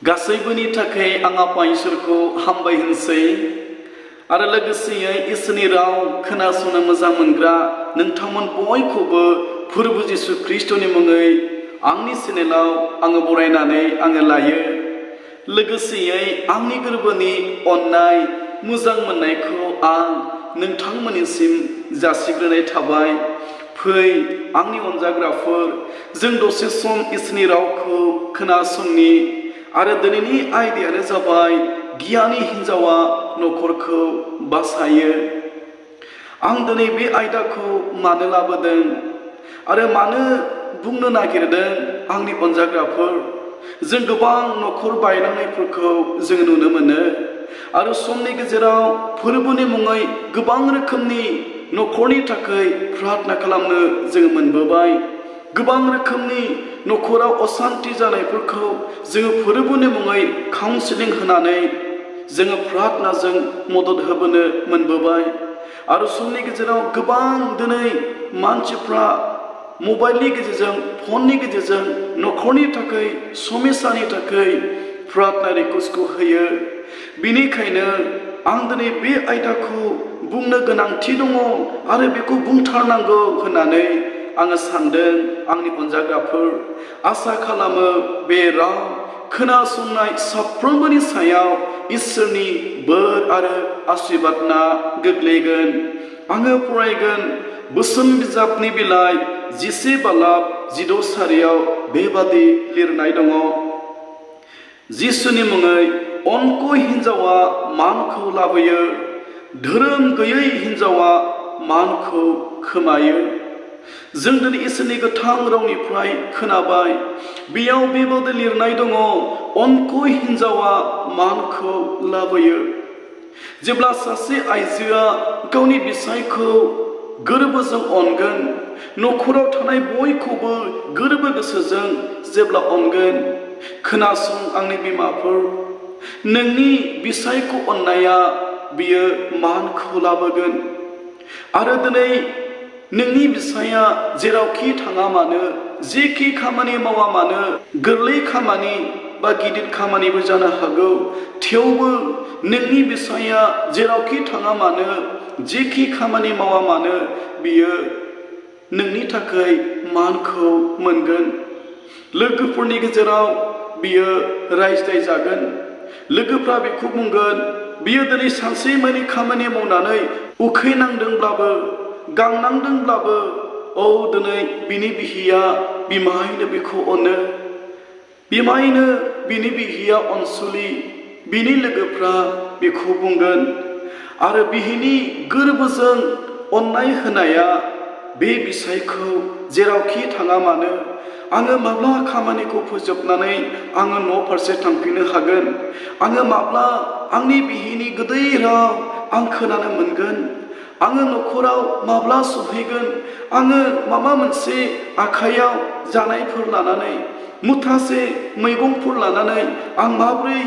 गासैबोनि थाखाय आं आफा इसोरखौ हामबाय होनसै आरो लोगोसेयै इसोरनि राव खोनासंनो मोजां मोनग्रा नोंथांमोन बयखौबो फोरबो जिसु ख्रीष्टनि मुङै आंनि चेनेलाव आङो बरायनानै आङो लायो। लोगोसेयै आंनि गोरबोनि अननाय मोजां मोननायखौ आं नोंथांमोननिसिम जासिग्रोनाय थाबाय। फै आंनि अनजाग्राफोर, जों दसे सम इसोरनि रावखौ खोनासंनि आरो दिनैनि आयदायानो जाबाय गियानि हिन्जावा न'खरखौ बासायो। आं दिनै बे आयदाखौ मानो लाबोदों आरो मानो बुंनो नागिरदों आंनि अनजाग्राफोर, जों गोबां न'खर बायलांनायफोरखौ जों नुनो मोनो आरो समनि गेजेराव फोरबोनि मुङै गोबां रोखोमनि न'खरनि थाखाय प्रार्थना खालामनो जों मोनबोबाय। गोबां रोखोमनि न'खराव असान्ति जानायफोरखौ जोङो फोरबोनि मुङै काउन्सिलिं होनानै जोङो प्रार्थनाजों मदद होबोनो मोनबोबाय आरो समनि गेजेराव गोबां दिनै मानसिफ्रा मबाइलनि गेजेरजों फननि गेजेरजों न'खरनि थाखाय समस्यानि थाखाय प्रार्थना रिक्वेस्टखौ होयो। बेनिखायनो आं दिनै बे आयदाखौ बुंनो गोनांथि दङ आरो बेखौ बुंथारनांगौ होननानै आङो सानदों। आंनि अनजाग्राफोर, आसा खालामो बे राव खोनासंनाय साफ्रोमबोनि सायाव इसोरनि बोर आरो आशीर्बादना गोग्लैगोन। आङो फरायगोन बोसोन बिजाबनि बिलाइ 10:16 बेबादि लिरनाय दङ। जिसुनि मुङै अनखय हिन्जावा मानखौ लाबोयो, धोरोम गैयै हिन्जावा मानखौ खोमायो। जों दिनै इसोरनि गोथां रावनिफ्राय खोनाबाय, बेयाव बेबादि लिरनाय दङ, अनखय हिन्जावा मानखौ लाबोयो। जेब्ला सासे आइजोआ गावनि बिसायखौ गोरबोजों अनगोन, न'खराव थानाय बयखौबो गोरबो गोसोजों जेब्ला अनगोन, खोनासं आंनि बिमाफोर, नोंनि बिसायखौ अननाया बियो मानखौ लाबोगोन। आरो दिनै नोंनि बिसाया जेरावखि थाङा मानो, जेखि खामानि मावा मानो, गोरलै खामानि बा गिदिर खामानिबो जानो हागौ, थेवबो नोंनि बिसाया जेरावखि थाङा मानो, जेखि खामानि मावा मानो, बियो नोंनि थाखाय मानखौ मोनगोन। लोगोफोरनि गेजेराव बियो रायज्लायजागोन। लोगोफ्रा बेखौ बुंगोन, बियो दिनै सानसे मानि खामानि मावनानै उखैनांदोंब्लाबो गांनांदोंब्लाबो दिनै बिनि बिहिया बिमायनो बेखौ अनो। बिमायनो बिनि बिहिया अनसुलि, बिनि लोगोफ्रा बेखौ बुंगोन। आरो बिहिनि गोरबोजों अननाय होनाया बे बिसायखौ जेरावखि थाङा मानो, आङो माब्ला खामानिखौ फोजोबनानै आङो न' फारसे थांफिननो हागोन, आङो माब्ला आंनि बिहिनि गोदै राव आं खोनानो मोनगोन, आङो न'खराव माब्ला सफैगोन, आङो माबा मोनसे आखाइयाव जानायफोर लानानै, मुथासे मैगंफोर लानानै आं माब्रै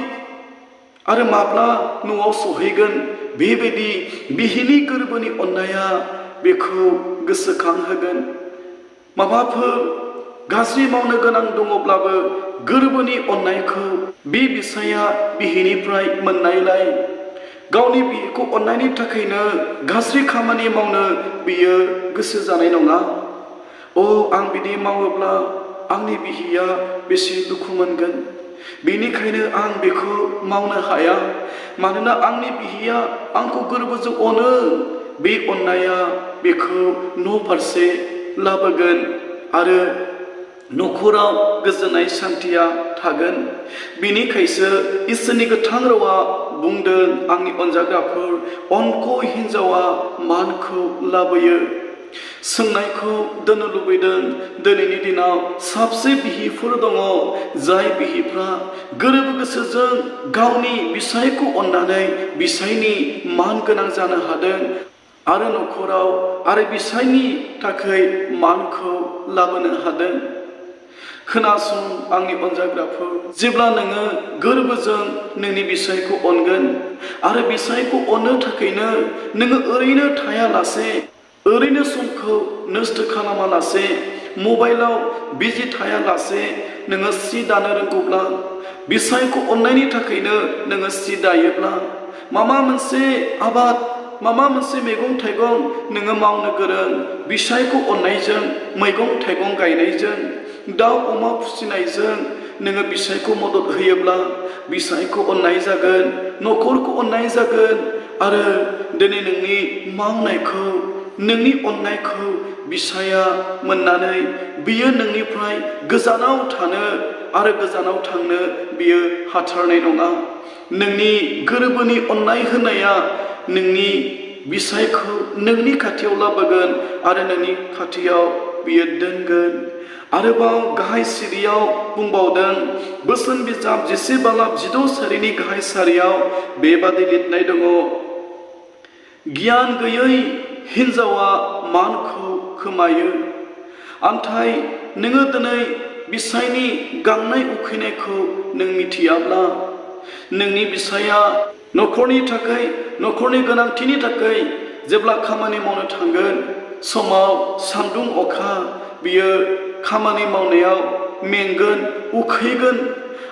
आरो माब्ला न'आव सहैगोन, बेबायदि बिहिनि गोरबोनि अननाया बेखौ गोसोखांहोगोन। माबाफोर गाज्रि मावनो गोनां दङब्लाबो गोरबोनि अननायखौ बे बिसाया बिहिनिफ्राय मोननायलाय गावनि बिहिखौ अननायनि थाखायनो गाज्रि खामानि मावनो बियो गोसो जानाय नङा। आं बिदि मावोब्ला आंनि बिहिया बेसे दुखु मोनगोन, बेनिखायनो आं बेखौ मावनो हाया, मानोना आंनि बिहिया आंखौ गोरबोजों अनो। बे अननाया बेखौ न' फारसे लाबोगोन आरो न'खराव गोजोननाय सान्थिया थागोन। बिनिखायसो इसोरनि गोथां रावा बुंदों, आंनि अनजाग्राफोर, अनखय हिन्जावा मानखौ लाबोयो। सोंनायखौ दोननो लुबैदों, दिनैनि दिनाव साबसे बिहिफोर दङ जाय बिहिफ्रा गोरबो गोसोजों गावनि बिसायखौ अननानै बिसायनि मान गोनां जानो हादों आरो न'खराव आरो बिसायनि थाखाय मानखौ लाबोनो हादों। खोनासं आंनि अनजाग्राफोर, जेब्ला नोङो गोरबोजों नोंनि बिसायखौ अनगोन आरो बिसायखौ अननो थाखायनो नोङो ओरैनो थायालासे, ओरैनो समखौ नस्थ' खालामालासे, मबाइलाव बिजि थायालासे नोङो सि दानो रोंगौब्ला, बिसायखौ अननायनि थाखायनो नोङो सि दायोब्ला माबा मोनसे आबाद माबा मोनसे मैगं थाइगं नोङो मावनो गोरों बिसायखौ अननायजों मैगं थाइगं गायनायजों दाउ अमा फिसिनायजों नोङो बिसायखौ मदद होयोब्ला बिसायखौ अननाय जागोन न'खरखौ अननाय जागोन आरो दिनै नोंनि मावनायखौ नोंनि अननायखौ बिसाया मोननानै बियो नोंनिफ्राय गोजानाव थानो आरो गोजानाव थांनो बियो हाथारनाय नङा नोंनि गोरबोनि अननाय होनाया नोंनि बिसायखौ नोंनि खाथियाव लाबोगोन आरो नोंनि खाथियाव बियो दोनगोन आरोबाव गाहाय सिरियाव बुंबावदों बोसोन बिजाब 10 सारिनि गाहाय सारियाव बेबादि लिरनाय दङ गियान गैयै हिन्जावा मानखौ खोमायो आन्थाय नोङो दिनै बिसायनि गांनाय उखैनायखौ नों मिथियाब्ला नोंनि बिसाया न'खरनि थाखाय न'खरनि गोनांथिनि थाखाय जेब्ला खामानि मावनो थांगोन समाव सान्दुं अखा बियो खामानि मावनायाव मेंगोन उखैगोन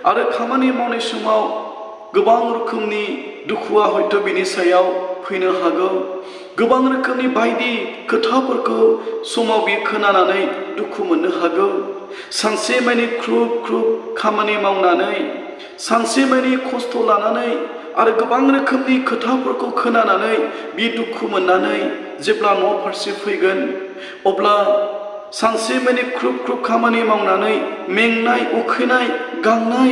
आरो खामानि मावनाय समाव गोबां रोखोमनि दुखुआ हयथ' बिनि सायाव फैनो हागौ गोबां रोखोमनि बायदि खोथाफोरखौ समाव बियो खोनानानै दुखु मोननो हागौ सानसे मानि ख्रुब ख्रुब खामानि मावनानै सानसे मानि खस्थ' लानानै आरो गोबां रोखोमनि खोथाफोरखौ खोनानानै बि दुखु मोननानै जेब्ला न' फारसे फैगोन अब्ला सानसे मानि ख्रुब ख्रुब खामानि मावनानै मेंनाय उखैनाय गांनाय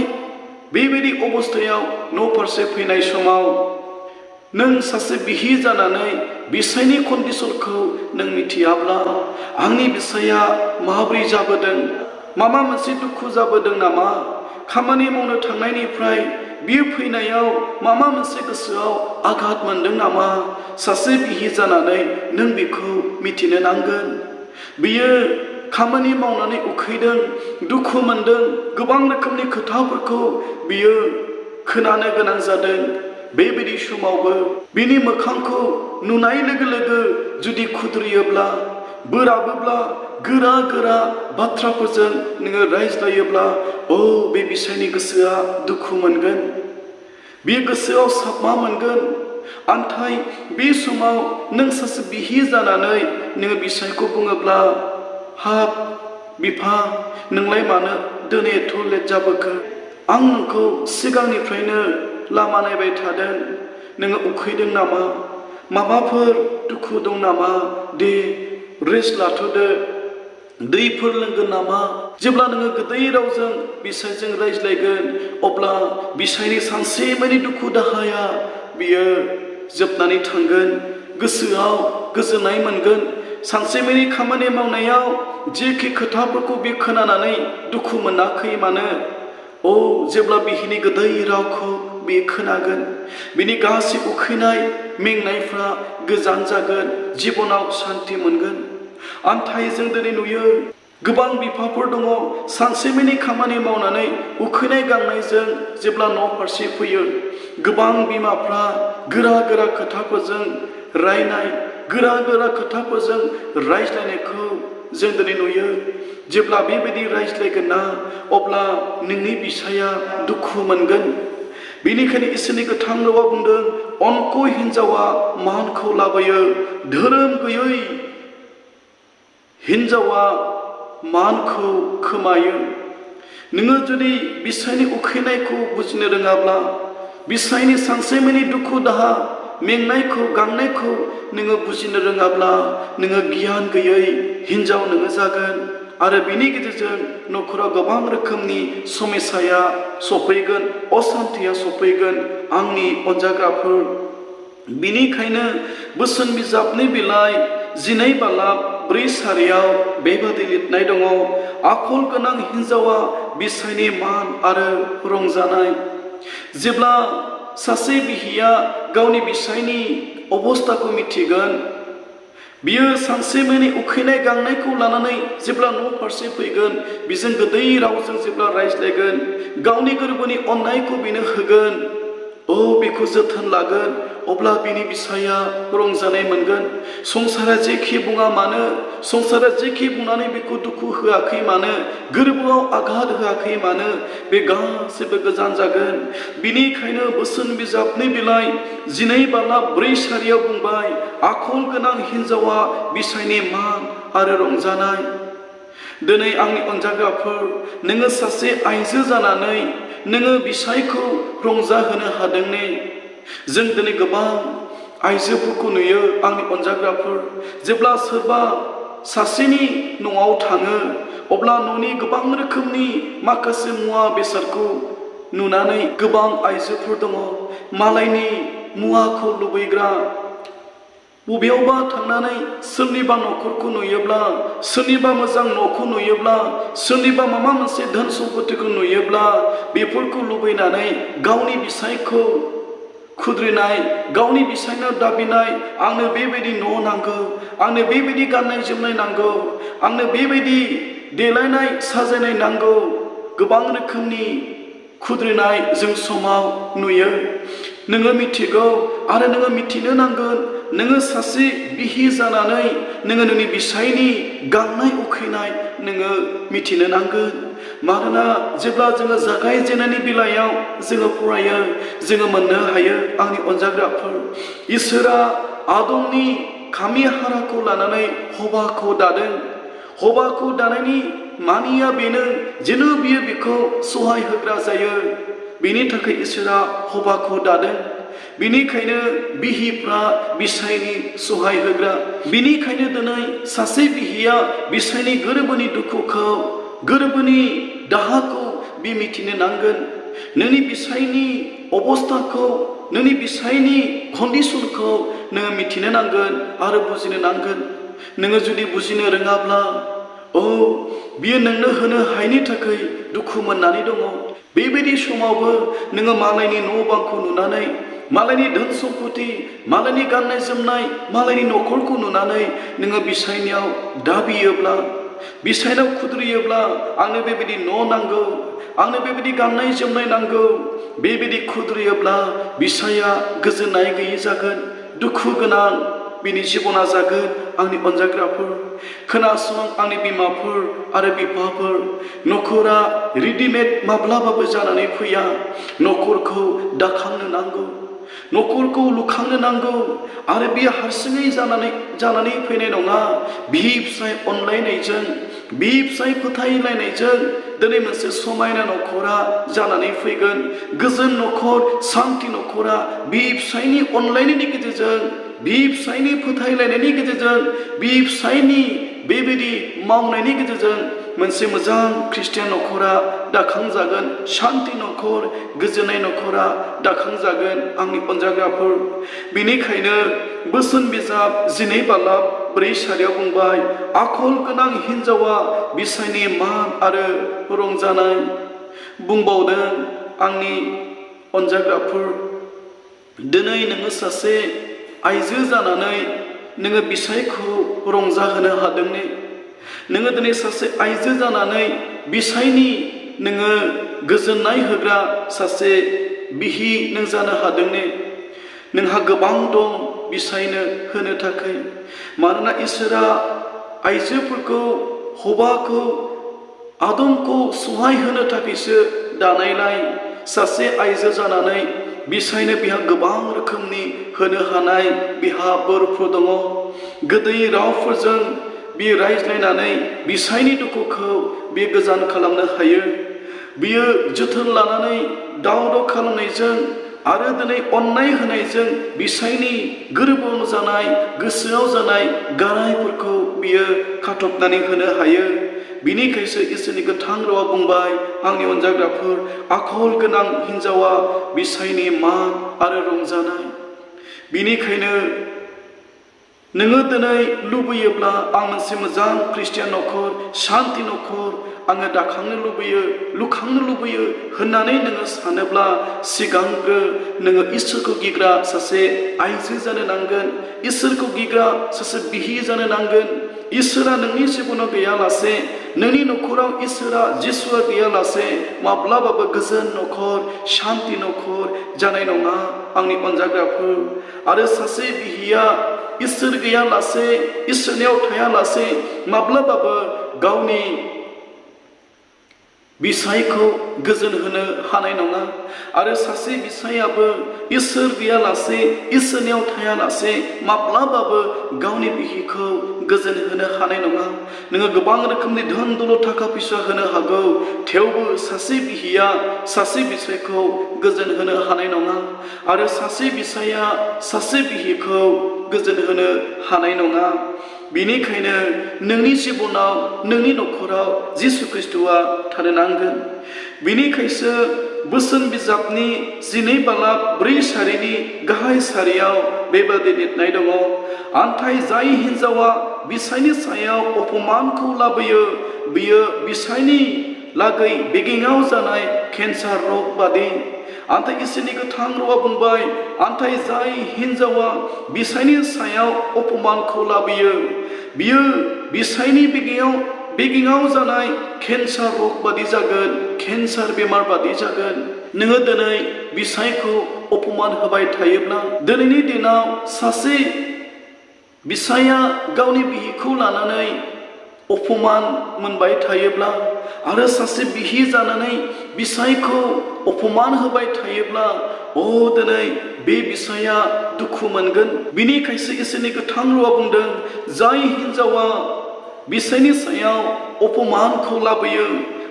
बेबायदि अबस्थायाव न' फारसे फैनाय समाव नों सासे बिहि जानानै बिसायनि कन्डिसनखौ नों मिथियाब्ला आंनि बिसाया माबोरै जाबोदों माबा मोनसे दुखु जाबोदों नामा खामानि मावनो थांनायनिफ्राय बियो फैनायाव माबा मोनसे गोसोआव आघात मोनदों नामा सासे बिहि जानानै नों बेखौ मिथिनो नांगोन बियो खामानि मावनानै उखैदों दुखु मोनदों गोबां रोखोमनि खोथाफोरखौ बियो खोनानो गोनां जादों बेबायदि समावबो बिनि मोखांखौ नुनाय लोगो लोगो जुदि खुद्रियोब्ला बोराबोब्ला गोरा गोरा बाथ्राफोरजों नोङो रायज्लायोब्ला बे बिसायनि गोसोआ दुखु मोनगोन बे गोसोआव साबमा मोनगोन आन्थाय बे समाव नों सासे बिहि जानानै नोङो बिसायखौ बुङोब्ला हाब बिफा नोंलाय मानो दिनै एथ' लेट जाबोखो आं नोंखौ सिगांनिफ्रायनो लामा नायबाय थादों नोङो उखैदों नामा माबाफोर दुखु दं नामा दे रेस्ट लाथ'दो दैफोर लोंगोन नामा जेब्ला नोङो गोदै रावजों बिसायजों रायज्लायगोन अब्ला बिसायनि सानसे मानि दुखु दाहाया बियो जोबनानै थांगोन गोसोआव गोजोननाय मोनगोन सानसे मानि खामानि मावनायाव जेखि खोथाफोरखौ बे खोनानानै दुखु मोनाखै मानो जेब्ला बिहिनि गोदै रावखौ बे खोनागोन बिनि गासै उखैनाय मेंनायफ्रा गोजान जागोन जिबनाव सान्थि मोनगोन आन्थाय जों दिनै नुयो गोबां बिफाफोर दङ सानसेमानि खामानि मावनानै उखैनाय गांनायजों जेब्ला न' फारसे फैयो गोबां बिमाफ्रा गोरा गोरा खोथाफोरजों रायनाय गोरा गोरा खोथाफोरजों रायज्लायनायखौ जों दिनै नुयो जेब्ला बेबायदि रायज्लायगोन ना अब्ला नोंनि बिसाया दुखु मोनगोन बेनिखायनो इसोरनि गोथां रावा बुंदों अनख' हिन्जावा मानखौ लाबोयो धोरोम गैयै हिन्जावा मानखौ खोमायो नोङो जुदि बिसायनि उखैनायखौ बुजिनो रोङाब्ला बिसायनि सानसेमानि दुखु दाहा मेंनायखौ गांनायखौ नोङो बुजिनो रोङाब्ला नोङो गियान गैयै हिन्जाव नोङो जागोन आरो बिनि गेजेरजों न'खराव गोबां रोखोमनि समस्याया सफैगोन असान्थिया सफैगोन आंनि अनजाग्राफोर बिनिखायनो बोसोन बिजाबनि बिलाइ 12 सारियाव बेबादि लिरनाय दङ आखल गोनां हिन्जावा बिसायनि मान आरो रंजानाय जेब्ला सासे बिहिया गावनि बिसायनि अबस्थाखौ मिथिगोन बियो सानसेमानि उखैनाय गांनायखौ लानानै जेब्ला न' फारसे फैगोन बिजों गोदै रावजों जेब्ला रायज्लायगोन गावनि गोरबोनि अननायखौ बेनो होगोन बेखौ जोथोन लागोन अब्ला बिनि बिसाया रंजानाय मोनगोन। संसारा जेखि बुङा मानो, संसारा जेखि बुंनानै बेखौ दुखु होआखै मानो, गोरबोआव आघात होआखै मानो, बे गासैबो गोजान जागोन। बिनिखायनो बोसोन बिजाबनि बिलाइ 12:4 बुंबाय, आखल गोनां हिन्जावा बिसायनि मान आरो रंजानाय। दिनै आंनि अनजाग्राफोर, नोङो सासे आइजो जानानै नोङो बिसायखौ रंजाहोनो हादों ने? जों दिनै गोबां आइजोफोरखौ नुयो आंनि अनजाग्राफोर, जेब्ला सोरबा सासेनि न'आव थाङो अब्ला न'नि गोबां रोखोमनि माखासे मुवा बेसादखौ नुनानै गोबां आइजोफोर दङ मालायनि मुवाखौ लुबैग्रा। बबेयावबा थांनानै सोरनिबा न'खरखौ नुयोब्ला, सोरनिबा मोजां न'खौ नुयोब्ला, सोरनिबा माबा मोनसे धोन सम्पतिखौ नुयोब्ला बेफोरखौ लुबैनानै गावनि बिसायखौ खुद्रिनाय, गावनि बिसायनाव दाबिनाय, आंनो बेबायदि न' नांगौ, आंनो बेबायदि गाननाय जोमनाय नांगौ, आंनो बेबायदि देलायनाय साजायनाय नांगौ, गोबां रोखोमनि खुद्रिनाय जों समाव नुयो। नोङो मिथिगौ आरो नोङो मिथिनो नांगोन, नोङो सासे बिहि जानानै नोङो नोंनि बिसायनि गांनाय उखैनाय नोङो मिथिनो नांगोन। मानोना जेब्ला जोङो जागायजेननायनि बेलायाव जोङो फरायो, जोङो मोननो हायो आंनि अनजाग्राफोर, इसोरा आदमनि खामि हाराखौ लानानै हबाखौ दादों। हबाखौ दानायनि मानिया बेनो जेन' बियो बेखौ सहाय होग्रा जायो। बेनि थाखाय इसोरा हबाखौ दादों। बिनिखायनो बिहिफ्रा बिसायनि सहाय होग्रा। बिनिखायनो दिनै सासे बिहिया बिसायनि गोरबोनि दुखुखौ, गोरबोनि दाहाखौ बि मिथिनो नांगोन। नोंनि बिसायनि अबस्थाखौ, नोंनि बिसायनि कन्डिसनखौ नोङो मिथिनो नांगोन आरो बुजिनो नांगोन। नोङो जुदि बुजिनो रोङाब्ला, बियो नोंनो होनो हायैनि थाखाय दुखु मोननानै दङ। बेबायदि समावबो नोङो मालायनि न' बांखौ नुनानै, मालायनि धोन सम्पति, मालायनि गाननाय जोमनाय, मालायनि न'खरखौ नुनानै नोङो बिसायनियाव दाबियोब्ला, बिसायनाव खुद्रियोब्ला, आंनो बेबायदि न' नांगौ, आंनो बेबायदि गाननाय जोमनाय नांगौ, बेबायदि खुद्रियोब्ला बिसाया गोजोननाय गैयै जागोन, दुखु गोनां बिनि जिबना जागोन। आंनि अनजाग्राफोर खोनासं, आंनि बिमाफोर आरो बिफाफोर, न'खरा रेडिमेड माब्लाबाबो जानानै फैया। न'खरखौ दाखांनो नांगौ, न'खरखौ लुखांनो नांगौ आरो बियो हारसिङै जानानै फैनाय नङा। बिहि फिसाय अनलायनायजों, बिहि फिसाय फोथायलायनायजों दिनै मोनसे समायना न'खरा जानानै फैगोन। गोजोन न'खर, सान्थि न'खरा बिहि फिसायनि अनलायनायनि गेजेरजों, बिहि फिसायनि फोथायलायनायनि गेजेरजों, बिहि फिसायनि बेबायदि मावनायनि गेजेरजों मोनसे मोजां ख्रिस्टियान न'खरा दाखांजागोन। सान्थि न'खर, गोजोननाय न'खरा दाखांजागोन। आंनि अनजाग्राफोर, बेनिखायनो बोसोन बिजाब 12:4 बुंबाय, आखल गोनां हिन्जावा बिसायनि मान आरो रंजानाय। बुंबावदों आंनि अनजाग्राफोर, दिनै नोङो सासे आइजो जानानै नोङो बिसायखौ रंजाहोनो हादों ने? नोङो दिनै सासे आइजो जानानै बिसायनि नोङो गोजोननाय होग्रा सासे बिहि नों जानो हादों ने? नोंहा गोबां दं बिसायनो होनो थाखाय। मानोना इसोरा आइजोफोरखौ, हबाखौ, आदमखौ सहाय होनो थाखायसो दानायलाय, सासे आइजो जानानै बिसायनो बिहा गोबां रोखोमनि होनो हानाय बिहा बोरफोर दङ। गोदै रावफोरजों बियो रायज्लायनानै बिसायनि दुखुखौ बियो गोजान खालामनो हायो। बियो जोथोन लानानै दाव खालामनायजों आरो दिनै अननाय होनायजों बिसायनि गोरबोआव जानाय, गोसोआव जानाय गारायफोरखौ बियो खाथबनानै होनो हायो। बिनिखायसो इसोरनि गोथां रावा बुंबाय, आंनि अनजाग्राफोर, आखल गोनां हिन्जावा बिसायनि मान आरो रंजानाय। बिनिखायनो नोङो दिनै लुबैयोब्ला आं मोनसे मोजां ख्रिस्टियान न'खर, सान्थि न'खर, आङो दाखांनो लुबैयो लुखांनो लुबैयो होननानै नोङो सानोब्ला सिगांग्रो नोङो इसोरखौ गिग्रा सासे आइजो जानो नांगोन इसोरखौ गिग्रा सासे बिहि जानो नांगोन इसोरा नोंनि जिबनाव गैयालासे नोंनि न'खराव इसोरा जिसुआ गैयालासे माब्लाबाबो गोजोन न'खर शान्ति न'खर जानाय नङा आंनि अनजाग्राफोर आरो सासे बिहिया इसोर गैयालासे इसोरनियाव थायालासे माब्लाबाबो गावनि बिसायखौ गोजोन होनो हानाय नङा आरो सासे बिसायाबो इसोर गैयालासे इसोरनियाव थायालासे माब्लाबाबो गावनि बिहिखौ गोजोन होनो हानाय नङा नोङो गोबां रोखोमनि धोन दौलत थाखा फैसा होनो हागौ थेवबो सासे बिहिया सासे बिसायखौ गोजोन होनो हानाय नङा आरो सासे बिसाया सासे बिहिखौ गोजोन होनो हानाय नङा बेनिखायनो नोंनि जिबनाव नोंनि न'खराव जिसु ख्रिस्ट'आ थानो नांगोन बेनिखायसो बोसोन बिजाबनि 12 बालाब 4 सारिनि गाहाय सारियाव बेबादि लिरनाय दङ आन्थाय जाय हिन्जावा बिसायनि सायाव अपमानखौ लाबोयो बियो बिसायनि लागै बेगेङाव जानाय केन्सार रग बादि आन्थाय इसोरनि गोथां रावा बुंबाय आन्थाय जाय हिन्जावा बिसायनि सायाव अपमानखौ लाबोयो बियो बिसायनि बेगेङाव जानाय केन्सार रग बादि जागोन केन्सार बेमार बादि जागोन नोङो दिनै बिसायखौ अपमान होबाय थायोब्ला दिनैनि दिनाव सासे बिसाया गावनि बिहिखौ लानानै अपमान मोनबाय थायोब्ला आरो सासे बिहि जानानै बिसायखौ अपमान होबाय थायोब्ला दिनै बे बिसाया दुखु मोनगोन बिनिखायसो इसोरनि गोथां रावा बुंदों जाय हिन्जावा बिसायनि सायाव अपमानखौ लाबोयो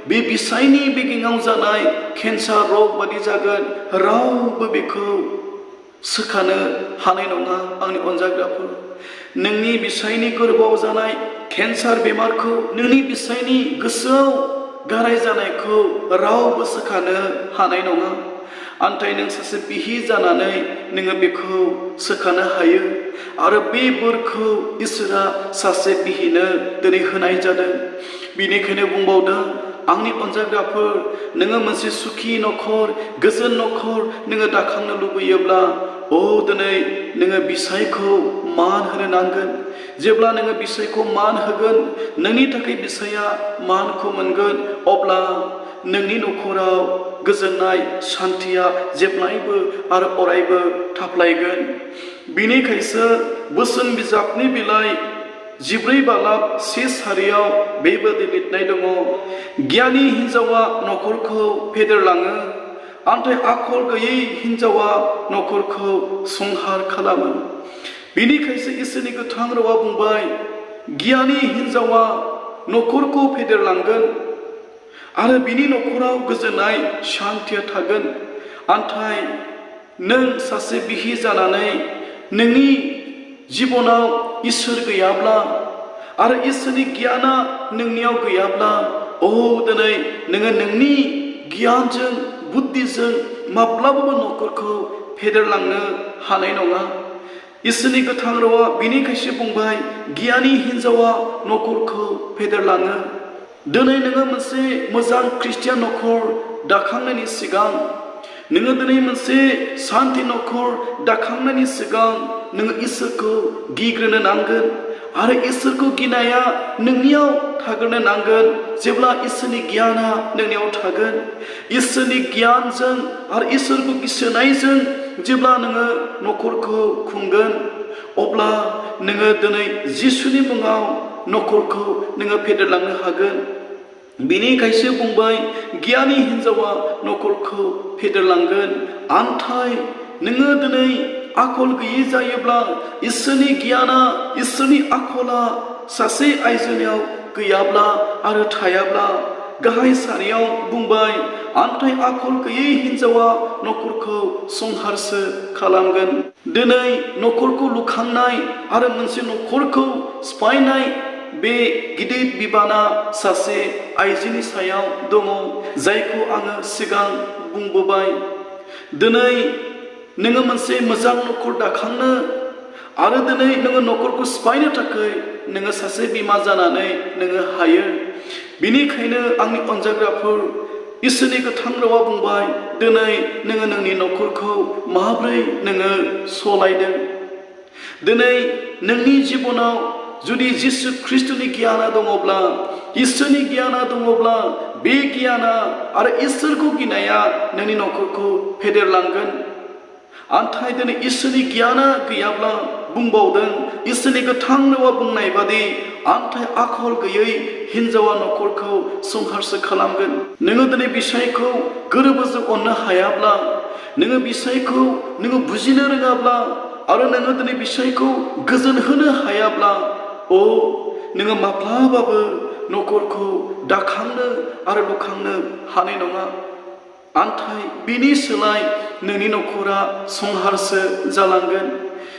बे बिसायनि बेगेङाव जानाय केन्सार रग बादि जागोन रावबो बेखौ सोखानो हानाय नङा आंनि अनजाग्राफोर नोंनि बिसायनि गोरबोआव जानाय केन्सार बेमारखौ नोंनि बिसायनि गोसोआव गाराय जानायखौ रावबो सोखानो हानाय नङा आन्थाय नों सासे बिहि जानानै नोङो बेखौ सोखानो हायो आरो बे बोरखौ इसोरा सासे बिहिनो दिनै होनाय जादों बेनिखायनो बुंबावदों आंनि अनजाग्राफोर नोङो मोनसे सुखि न'खर गोजोन न'खर नोङो दाखांनो लुबैयोब्ला दिनै नोङो बिसायखौ मान होनो नांगोन जेब्ला नोङो बिसायखौ मान होगोन नोंनि थाखाय बिसाया मानखौ मोनगोन अब्ला नोंनि न'खराव गोजोननाय शान्तिया जेब्लायबो आरो अरायबो थाफ्लायगोन बिनिखायसो बोसोन बिजाबनि बिलाइ 14 बालाब 1 सारियाव बेबादि लिरनाय दङ गियानि हिन्जावा न'खरखौ फेदेरलाङो आन्थाय आखल गैयै हिन्जावा न'खरखौ संहार खालामो बिनिखायसो इसोरनि गोथां रावा बुंबाय गियानि हिन्जावा न'खरखौ फेदेरलांगोन आरो बिनि न'खराव गोजोननाय शान्तिया थागोन आन्थाय नों सासे बिहि जानानै नोंनि जिबनाव इसोर गैयाब्ला आरो इसोरनि गियाना नोंनियाव गैयाब्ला दिनै नोङो नोंनि गियानजों बुद्धिजों माब्लाबाबो न'खरखौ फेदेरलांनो हानाय नङा इसोरनि गोथां रावा बिनिखायसो बुंबाय गियानि हिन्जावा न'खरखौ फेदेरलाङो दिनै नोङो मोनसे मोजां ख्रिस्टियान न'खर दाखांनायनि सिगां नोङो दिनै मोनसे शान्ति न'खर दाखांनायनि सिगां नोङो इसोरखौ गिग्रोनो नांगोन आरो इसोरखौ गिनाया नोंनियाव थाग्रोनो नांगोन जेब्ला इसोरनि गियाना नोंनियाव थागोन इसोरनि गियानजों आरो इसोरखौ गिसोनायजों जेब्ला नोङो न'खरखौ खुंगोन अब्ला नोङो दिनै जिसुनि मुङाव न'खरखौ नोङो फेदेरलांनो हागोन बिनिखायसो बुंबाय गियानि हिन्जावा न'खरखौ फेदेरलांगोन आन्थाय नोङो दिनै आखल गैयै जायोब्ला इसोरनि गियाना इसोरनि आखला सासे आइजोनियाव गैयाब्ला आरो थायाब्ला गाहाय सारियाव बुंबाय आन्थाय आखल गैयै हिन्जावा न'खरखौ संहारसो खालामगोन दिनै न'खरखौ लुखांनाय आरो मोनसे न'खरखौ सिफायनाय बे गिदिर बिबाना सासे आइजोनि सायाव दङ जायखौ आङो सिगां बुंबोबाय दिनै नोङो मोनसे मोजां न'खर दाखांनो आरो दिनै नोङो न'खरखौ सिफायनो थाखाय नोङो सासे बिमा जानानै नोङो हायो बिनिखायनो आंनि अनजाग्राफोर इसोरनि गोथां रावा बुंबाय दिनै नोङो नोंनि न'खरखौ माब्रै नोङो सलायदों दिनै नोंनि जिबनाव जुदि जिसु ख्रिस्टनि गियाना दङब्ला इसोरनि गियाना दङब्ला बे गियाना आरो इसोरखौ गिनाया नोंनि न'खरखौ फेदेरलांगोन आन्थाय दिनै इसोरनि गियाना गैयाब्ला बुंबावदों इसोरनि गोथां रावा बुंनाय बादि आन्थाय आखल गैयै हिन्जावा न'खरखौ संहारसो खालामगोन नोङो दिनै बिसायखौ गोरोबोजों अननो हायाब्ला नोङो बिसायखौ नोङो बुजिनो रोङाब्ला आरो नोङो दिनै बिसायखौ गोजोन होनो हायाब्ला नोङो माब्लाबाबो न'खरखौ दाखांनो आरो लुखांनो हानाय नङा आन्थाय बिनि सोलाय नोंनि न'खरा संहारसो जालांगोन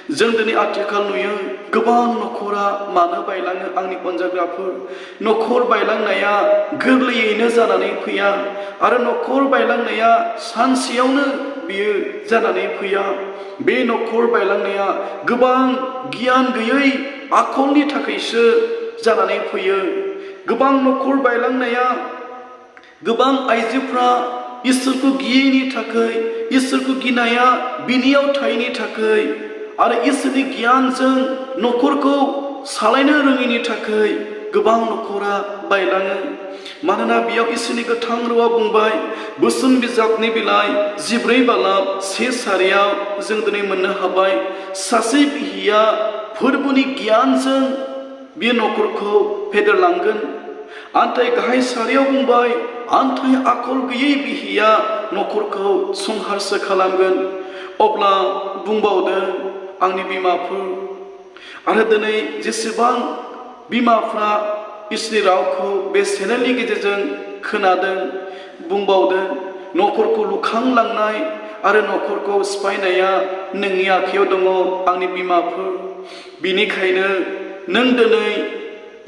जों दिनै आथिखाल नुयो गोबां न'खरा मानो बायलाङो आंनि अनजाग्राफोर न'खर बायलांनाया गोरलैयैनो जानानै फैया आरो न'खर बायलांनाया सानसेयावनो बियो जानानै फैया बे न'खर बायलांनाया गोबां गियान गैयै आखलनि थाखायसो जानानै फैयो गोबां न'खर बायलांनाया गोबां आइजोफ्रा इसोरखौ गियैनि थाखाय इसोरखौ गिनाया बिनियाव थायैनि थाखाय आरो इसोरनि गियानजों न'खरखौ सालायनो रोङैनि थाखाय गोबां न'खरा बायलाङो मानोना बेयाव इसोरनि गोथां रावा बुंबाय बोसोन बिजाबनि बिलाइ 14 बालाब 1 सारियाव जों दिनै मोननो हाबाय सासे बिहिया फोरबोनि गियानजों बे न'खरखौ फेदेरलांगोन आन्थाय गाहाय सारियाव बुंबाय आन्थाय आखल गैयै बिहिया न'खरखौ संहारसो खालामगोन अब्ला बुंबावदों आंनि बिमाफोर आरो दिनै जेसेबां बिमाफ्रा इसोरनि रावखौ बे चेनेलनि गेजेरजों खोनादों बुंबावदों न'खरखौ लुखांलांनाय आरो न'खरखौ सिफायनाया नोंनि आखायाव दङ आंनि बिमाफोर बिनिखायनो नों दिनै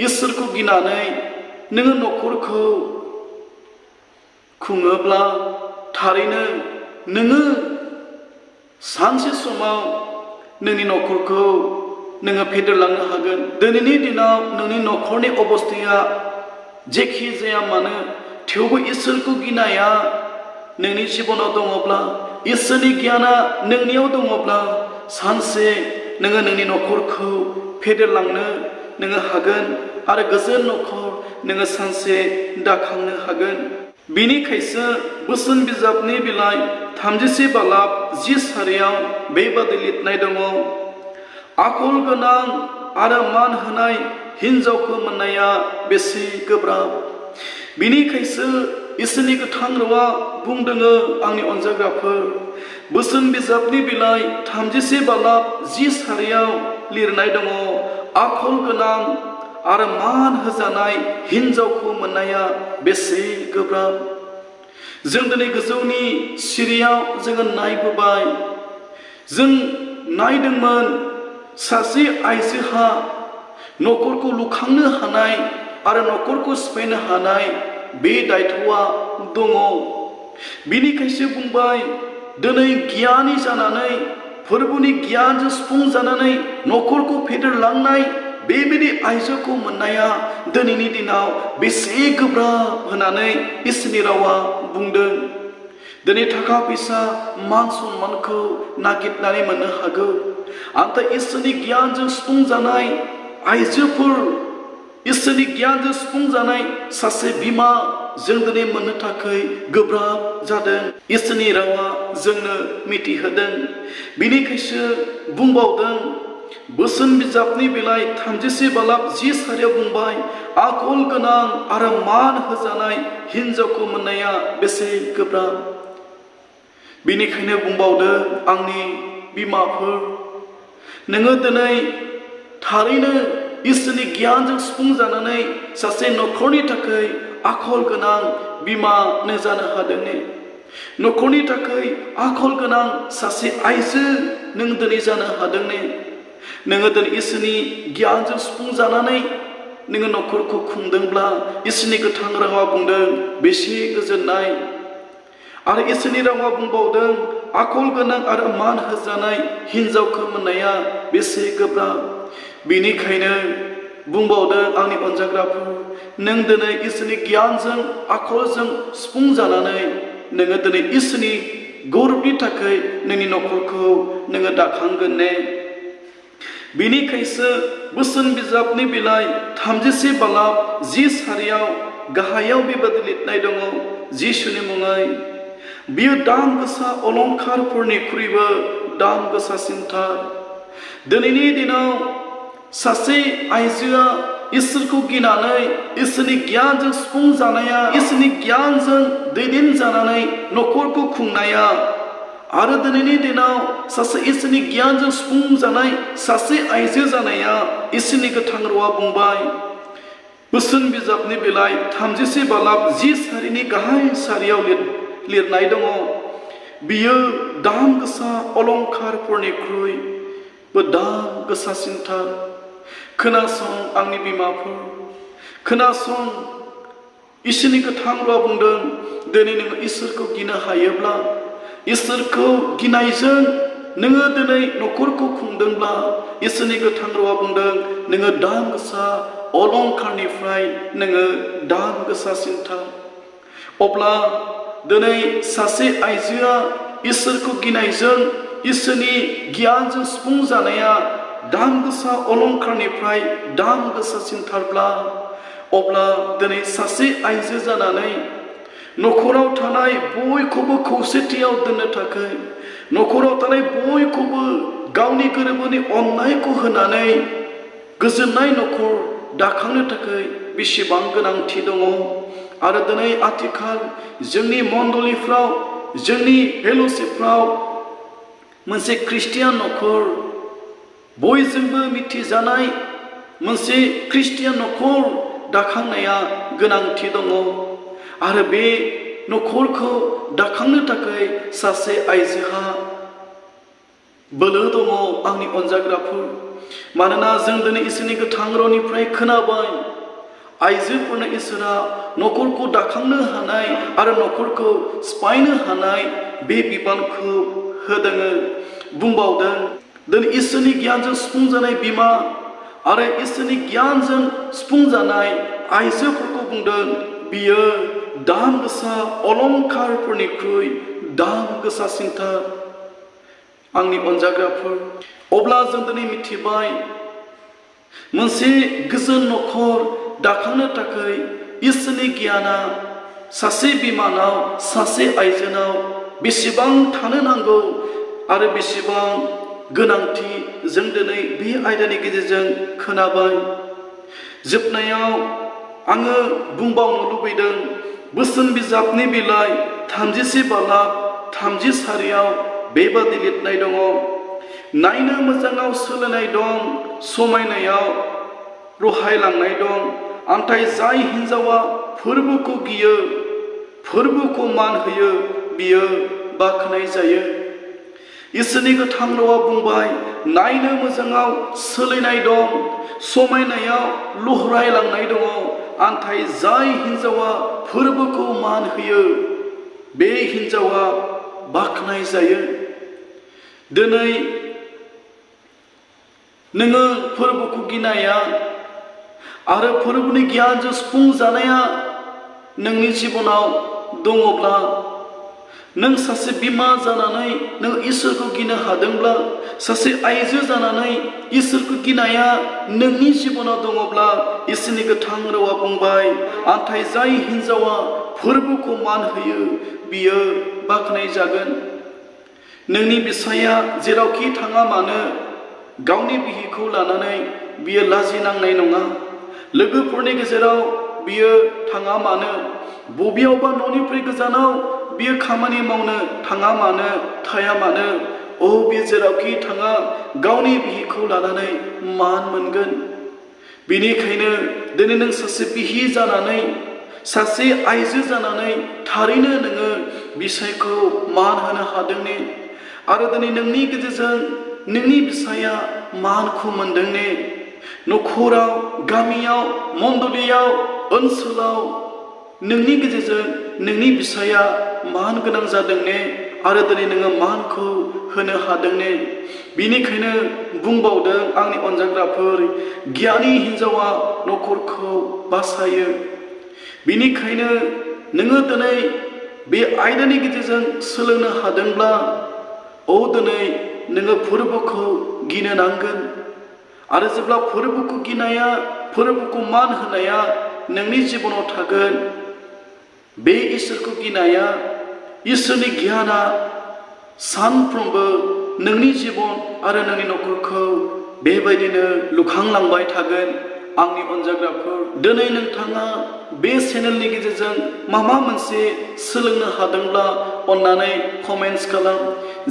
इसोरखौ गिनानै नोङो न'खरखौ खुङोब्ला थारैनो नोङो सानसे समाव नोंनि न'खरखौ नोङो फेदेरलांनो हागोन दिनैनि दिनाव नोंनि न'खरनि अबस्थाया जेखि जाया मानो थेवबो इसोरखौ गिनाया नोंनि जिबनाव दङब्ला इसोरनि गियाना नोंनियाव दङब्ला सानसे नोङो नोंनि न'खरखौ फेदेरलांनो नोङो हागोन आरो गोजोन न'खर नोङो सानसे दाखांनो हागोन बिनिखायसो बोसोन बिजाबनि बिलाइ 31 बालाब 10 सारियाव बेबादि लिरनाय दङ आखल गोनां आरो मान होनाय हिन्जावखौ मोननाया बेसे गोब्राब बिनिखायसो इसोरनि गोथां रावा बुंदोङो आंनि अनजाग्राफोर बोसोन बिजाबनि बिलाइ 31 बालाब 10 सारियाव लिरनाय दङ आखल गोनां आरो मान होजानाय हिन्जावखौ मोननाया बेसे गोब्राब जों दिनै गोजौनि सिरियाव जोङो नायबोबाय जों नायदोंमोन सासे आइजोहा न'खरखौ लुखांनो हानाय आरो न'खरखौ सिफायनो हानाय बे दायथ'आ दङ बिनिखायसो बुंबाय दिनै गियानि जानानै फोरबोनि गियानजों सुफुंजानानै न'खरखौ फेदेरलांनाय बेबायदि आइजोखौ मोननाया दिनैनि दिनाव बेसे गोब्राब होननानै इसोरनि रावा बुंदों दिनै थाखा फैसा मान सन्मानखौ नागिरनानै मोननो हागौ नाथाय इसोरनि गियानजों सुफुंजानाय आइजोफोर इसोरनि गियानजों सुफुंजानाय सासे बिमा जों दिनै मोननो थाखाय गोब्राब जादों इसोरनि रावा जोंनो मिथिहोदों बिनिखायसो बुंबावदों बोसोन बिजाबनि बिलाइ 31 बालाब 10 सारियाव बुंबाय आखल गोनां आरो मान होजानाय हिन्जावखौ मोननाया बेसे गोब्राब बिनिखायनो बुंबावदों आंनि बिमाफोर नोङो दिनै थारैनो इसोरनि गियानजों सुफुंजानानै सासे न'खरनि थाखाय आखल गोनां बिमानो जानो हादों ने न'खरनि थाखाय आखल गोनां सासे आइजो नों दिनै जानो हादों ने नोङो दिनै इसोरनि गियानजों सुफुंजानानै नोङो न'खरखौ खुंदोंब्ला इसोरनि गोथां रावा बुंदों बेसे गोजोननाय आरो इसोरनि रावा बुंबावदों आखल गोनां आरो मान होजानाय हिन्जावखौ मोननाया बेसे गोब्राब बिनिखायनो बुंबावदों आंनि अनजाग्राफोर नों दिनै इसोरनि गियानजों आखलजों सुफुंजानानै नोङो दिनै इसोरनि गौरबनि थाखाय नोंनि न'खरखौ नोङो दाखांगोन ने बिनिखायसो बोसोन बिजाबनि बिलाइ 37 बालाब 10 सारियाव गाहायाव बेबादि लिरनाय दङ जिसुनि मुङै बियो दाम गोसा अलंखारफोरनिख्रुइबो दाम गोसासिनथार दिनैनि दिनाव सासे आइजोआ इसोरखौ गिनानै इसोरनि गियानजों सुफुंजानाया इसोरनि गियानजों दैदेनजानानै न'खरखौ खुंनाया आरो दिनैनि दिनाव सासे इसोरनि गियानजों सुफुंजानाय सासे आइजो जानाया इसोरनि गोथां रावा बुंबाय बोसोन बिजाबनि बिलाइ 37 बालाब 10 सारिनि गाहाय सारियाव लिरनाय दङ बियो दाम गोसा अलंखारफोरनिख्रुइबो दाम गोसासिनथार खोनासं आंनि बिमाफोर खोनासं इसोरनि गोथां रावा बुंदों दिनै नोङो इसोरखौ गिनो हायोब्ला इसोरखौ गिनायजों नोङो दिनै न'खरखौ खुंदोंब्ला इसोरनि गोथां रावा बुंदों नोङो दाम गोसा अलंखारनिफ्राय नोङो दाम गोसासिनथार अब्ला दिनै सासे आइजोआ इसोरखौ गिनायजों इसोरनि गियानजों सुफुंजानाया दाम गोसा अलंखारनिफ्राय दाम गोसासिनथारब्ला अब्ला दिनै सासे आइजो जानानै न'खराव थानाय बयखौबो खौसेथियाव दोननो थाखाय न'खराव थानाय बयखौबो गावनि गोरबोनि अननायखौ होनानै गोजोननाय न'खर दाखांनो थाखाय बेसेबां गोनांथि दङ आरो दिनै आथिखाल जोंनि मण्डलिफ्राव जोंनि फेल'शिपफ्राव मोनसे ख्रिस्टियान न'खर बयजोंबो मिथिजानाय मोनसे ख्रिस्टियान न'खर दाखांनाया गोनांथि दङ आरो बे न'खरखौ दाखांनो थाखाय सासे आइजोहा बोलो दङ आंनि अनजाग्राफोर मानोना जों दिनै इसोरनि गोथां रावनिफ्राय खोनाबाय आइजोफोरनो इसोरा न'खरखौ दाखांनो हानाय आरो न'खरखौ सिफायनो हानाय बे बिबानखौ होदों बुंबावदों दिनै इसोरनि गियानजों सुफुंजानाय बिमा आरो इसोरनि गियानजों सुफुंजानाय आइजोफोरखौ बुंदों बियो दाम गोसा अलंखारफोरनिख्रुइ दाम गोसासिनथार आंनि अनजाग्राफोर अब्ला जों दिनै मिथिबाय मोनसे गोजोन न'खर दाखांनो थाखाय इसोरनि गियाना सासे बिमानाव सासे आइजोनाव बेसेबां थानो नांगौ आरो बेसेबां गोनांथि जों दिनै बे आयदानि गेजेरजों खोनाबाय जोबनायाव आङो बुंबावनो लुबैदों बोसोन बिजाबनि बिलाइ 37 बालाब 30 सारियाव बेबादि लिरनाय दङ नायनो मोजाङाव सोलायनाय दं समायनायाव रहायलांनाय दं नाथाय जाय हिन्जावा फोरबोखौ गियो फोरबोखौ मान होयो बियो बाख्नाय जायो इसोरनि गोथां रावा बुंबाय नायनो मोजाङाव सोलायनाय दं समायनायाव लहरायलांनाय दङ नाथाय जाय हिन्जावा फोरबोखौ मान होयो बे हिन्जावा बाख्नाय जायो दिनै नोङो फोरबोखौ गिनाया आरो फोरबोनि गियानजों सुफुंजानाया नोंनि जिबनाव दङब्ला नों सासे बिमा जानानै नों इसोरखौ गिनो हादोंब्ला सासे आइजो जानानै इसोरखौ गिनाया नोंनि जिबनाव दङब्ला इसोरनि गोथां रावा बुंबाय नाथाय जाय हिन्जावा फोरबोखौ मान होयो बियो बाख्नाय जागोन नोंनि बिसाया जेरावखि थाङा मानो गावनि बिहिखौ लानानै बियो लाजिनांनाय नङा लोगोफोरनि गेजेराव बियो थाङा मानो बबेयावबा न'निफ्राय गोजानाव बियो खामानि मावनो थाङा मानो थाया मानो बियो जेरावखि थाङा गावनि बिहिखौ लानानै मान मोनगोन बेनिखायनो दिनै नों सासे बिहि जानानै सासे आइजो जानानै थारैनो नोङो बिसायखौ मान होनो हादों ने आरो दिनै नोंनि गेजेरजों नोंनि बिसाया मानखौ मोनदों ने न'खराव गामियाव मण्डलियाव ओनसोलाव नोंनि गेजेरजों नोंनि बिसाया मान गोनां जादों ने आरो दिनै नोङो मानखौ होनो हादों ने बिनिखायनो बुंबावदों आंनि अनजाग्राफोर गियानि हिन्जावा न'खरखौ बासायो बिनिखायनो नोङो दिनै बे आयदानि गेजेरजों सोलोंनो हादोंब्ला दिनै नोङो फोरबोखौ गिनो नांगोन आरो जेब्ला फोरबोखौ गिनाया फोरबोखौ मान होनाया नोंनि जिबनाव थागोन बे इसोरखौ गिनाया इसोरनि गियाना सानफ्रोमबो नोंनि जिबन आरो नोंनि न'खरखौ बेबायदिनो लुखांलांबाय थागोन आंनि अनजाग्राफोर दिनै नोंथाङा बे चेनेलनि गेजेरजों माबा मोनसे सोलोंनो हादोंब्ला अन्नानै कमेन्ट्स खालाम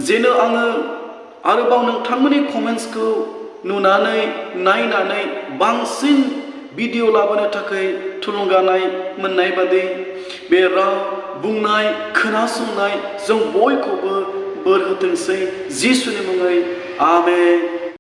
जेन' आङो आरोबाव नोंथांमोननि कमेन्ट्सखौ नुनानै नायनानै बांसिन भिडिअ लाबोनो थाखाय थुलुंगानाय मोननाय बादि बे राव बुंनाय खोनासंनाय जों बयखौबो बोर होथोंसै जिसुनि मुङै आमेन।